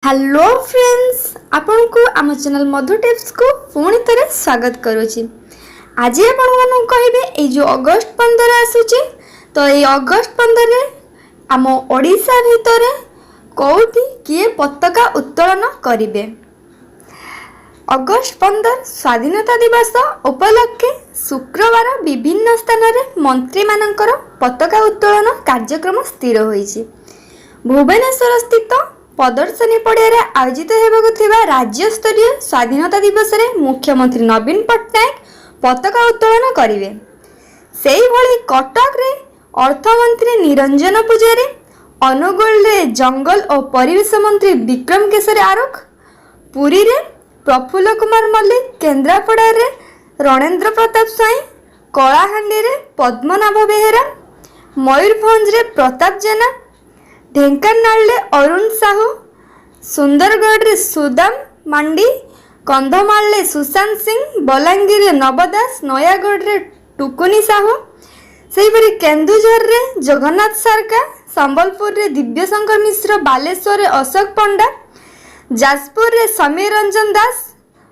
Hello friends, ଆପଣଙ୍କୁ ଆମ channel ମଧୁ ଟିପ୍ସକୁ ପୁଣି ଥରେ ସ୍ୱାଗତ କରୁଛି। ଆଜି ଆପଣମାନଙ୍କୁ କହିବି, ଏଇ ଯେଉଁ ଅଗଷ୍ଟ 15 ଆସୁଛି, ତ ଏଇ ଅଗଷ୍ଟ 15ରେ ଆମ ଓଡ଼ିଶା ଭିତରେ କେଉଁଠି କିଏ ପତାକା ଉତ୍ତୋଳନ କରିବେ। ଅଗଷ୍ଟ 15 ସ୍ୱାଧୀନତା ଦିବସ ଉପଲକ୍ଷେ ଶୁକ୍ରବାର ବିଭିନ୍ନ ସ୍ଥାନରେ ମନ୍ତ୍ରୀମାନଙ୍କର ପତାକା ଉତ୍ତୋଳନ କାର୍ଯ୍ୟକ୍ରମ ସ୍ଥିର ହୋଇଛି। ଭୁବନେଶ୍ୱର ସ୍ଥିତ ପ୍ରଦର୍ଶନୀ ପଡ଼ିଆରେ ଆୟୋଜିତ ହେବାକୁ ଥିବା ରାଜ୍ୟସ୍ତରୀୟ ସ୍ୱାଧୀନତା ଦିବସରେ ମୁଖ୍ୟମନ୍ତ୍ରୀ ନବୀନ ପଟ୍ଟନାୟକ ପତାକା ଉତ୍ତୋଳନ କରିବେ। ସେହିଭଳି କଟକରେ ଅର୍ଥମନ୍ତ୍ରୀ ନିରଞ୍ଜନ ପୂଜାରୀ, ଅନୁଗୁଳରେ ଜଙ୍ଗଲ ଓ ପରିବେଶ ମନ୍ତ୍ରୀ ବିକ୍ରମ କେଶରୀ ଆରୁଖ, ପୁରୀରେ ପ୍ରଫୁଲ୍ଲ କୁମାର ମଲ୍ଲିକ, କେନ୍ଦ୍ରାପଡ଼ାରେ ରଣେନ୍ଦ୍ର ପ୍ରତାପ ସ୍ୱାଇଁ, କଳାହାଣ୍ଡିରେ ପଦ୍ମନାଭ ବେହେରା, ମୟୂରଭଞ୍ଜରେ ପ୍ରତାପ ଜେନା, ଢେଙ୍କାନାଳରେ ଅରୁଣ ସାହୁ, ସୁନ୍ଦରଗଡ଼ରେ ସୁଦାମ ମାଣ୍ଡି, କନ୍ଧମାଳରେ ସୁଶାନ୍ତ ସିଂ, ବଲାଙ୍ଗୀରରେ ନବ ଦାସ, ନୟାଗଡ଼ରେ ଟୁକୁନି ସାହୁ, ସେହିପରି କେନ୍ଦୁଝରରେ ଜଗନ୍ନାଥ ସାରକା, ସମ୍ବଲପୁରରେ ଦିବ୍ୟଶଙ୍କର ମିଶ୍ର, ବାଲେଶ୍ୱରରେ ଅଶୋକ ପଣ୍ଡା, ଯାଜପୁରରେ ସମୀର ରଞ୍ଜନ ଦାସ,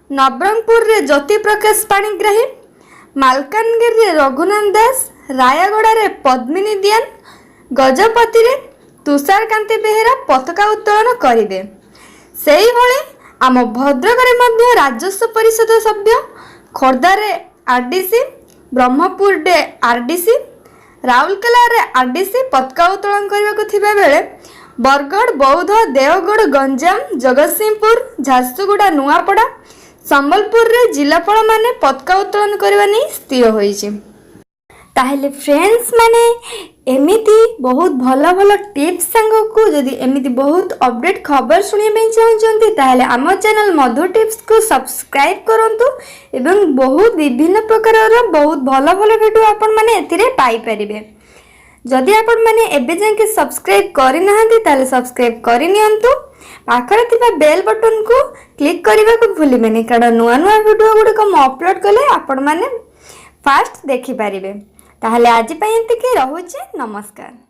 ନବରଙ୍ଗପୁରରେ ଜ୍ୟୋତିପ୍ରକାଶ ପାଣିଗ୍ରାହୀ, ମାଲକାନଗିରିରେ ରଘୁନାଥ ଦାସ, ରାୟଗଡ଼ାରେ ପଦ୍ମିନୀ ଦିଆନ, ଗଜପତିରେ ତୁଷାରକାନ୍ତି ବେହେରା ପତାକା ଉତ୍ତୋଳନ କରିବେ। ସେହିଭଳି ଆମ ଭଦ୍ରକରେ ମଧ୍ୟ ରାଜସ୍ୱ ପରିଷଦ ସଭ୍ୟ, ଖୋର୍ଦ୍ଧାରେ ଆର୍ ଡି ସି, ବ୍ରହ୍ମପୁରରେ ଆର୍ ଡି ସି, ରାଉରକେଲାରେ ଆର୍ ଡି ସି ପତାକା ଉତ୍ତୋଳନ କରିବାକୁ ଥିବା ବେଳେ ବରଗଡ଼, ବୌଦ୍ଧ, ଦେଓଗଡ଼, ଗଞ୍ଜାମ, ଜଗତସିଂହପୁର, ଝାରସୁଗୁଡ଼ା, ନୂଆପଡ଼ା, ସମ୍ବଲପୁରରେ ଜିଲ୍ଲାପାଳମାନେ ପତାକା ଉତ୍ତୋଳନ କରିବା ନେଇ ସ୍ଥିର ହୋଇଛି। ତାହେଲେ ଫ୍ରେଣ୍ଡସ୍ ମାନେ, ଏମିତି ବହୁତ ଭଲ ଭଲ ଟିପ୍ସ ସାଙ୍ଗକୁ ଯଦି ଏମିତି ବହୁତ ଅପଡ଼େଟ୍ ଖବର ଶୁଣିବା ପାଇଁ ଚାହୁଁଛନ୍ତି, ତାହେଲେ ଆମ ଚ୍ୟାନେଲ୍ ମଧୁ ଟିପ୍ସକୁ ସବସ୍କ୍ରାଇବ୍ କରନ୍ତୁ ଏବଂ ବହୁତ ବିଭିନ୍ନ ପ୍ରକାରର ବହୁତ ଭଲ ଭଲ ଭିଡ଼ିଓ ଆପଣମାନେ ଏଥିରେ ପାଇପାରିବେ। ଯଦି ଆପଣମାନେ ଏବେ ଯାଏଁ ସବସ୍କ୍ରାଇବ୍ କରିନାହାନ୍ତି, ତାହେଲେ ସବସ୍କ୍ରାଇବ୍ କରିନିଅନ୍ତୁ। ପାଖରେ ଥିବା ବେଲ୍ ବଟନ୍କୁ କ୍ଲିକ୍ କରିବାକୁ ଭୁଲିବେନି, କାରଣ ନୂଆ ନୂଆ ଭିଡ଼ିଓ ଗୁଡ଼ିକ ମୁଁ ଅପଲୋଡ଼ କଲେ ଆପଣମାନେ ଫାଷ୍ଟ ଦେଖିପାରିବେ। ତାହେଲେ ଆଜି ପାଇଁ ଏତିକି ରହୁଛି। ନମସ୍କାର।